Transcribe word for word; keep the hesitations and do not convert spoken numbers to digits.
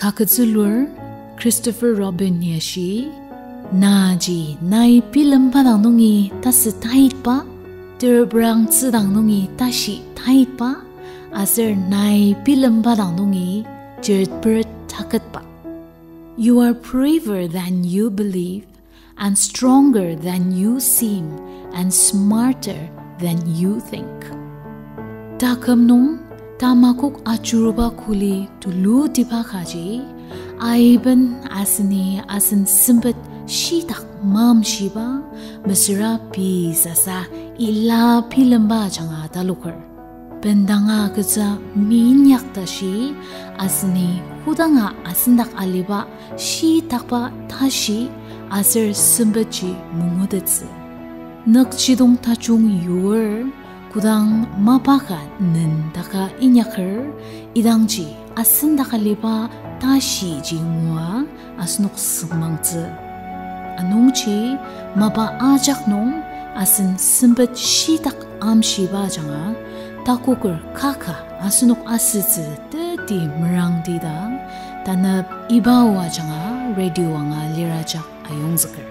Agütsülur Christopher Robin yashi, naji nai bilemba dang nungi tasü taitba, terprangtsü dang nungi tashi taitba, aser nai bilemba dang nungi chirtpert taketba. You are braver than you believe, and stronger than you seem, and smarter than you think. Taküm nung tamakok ajuruba kuli tulutiba kaji, aiben aseni asen sempet shitak mamshiba, mesüra pei sasa ila bilemba ajanga taloker. Bendanga agütsü minyak tashi, aseni kodanga asendak aliba shitakba tashi aser sempetji mangutettsü. Nükjidong tajung yur, kodang mapa ka nendaka inyaker, idangji asendak aliba tashiji ngua asenok süngmangtsü. Anungji mapa ajak nung asen sempet shitak amshiba ajanga, takoker kaka asenok asütsü teti merangtida, tanep iba o ajanga radio anga lir ajak ayongzüker.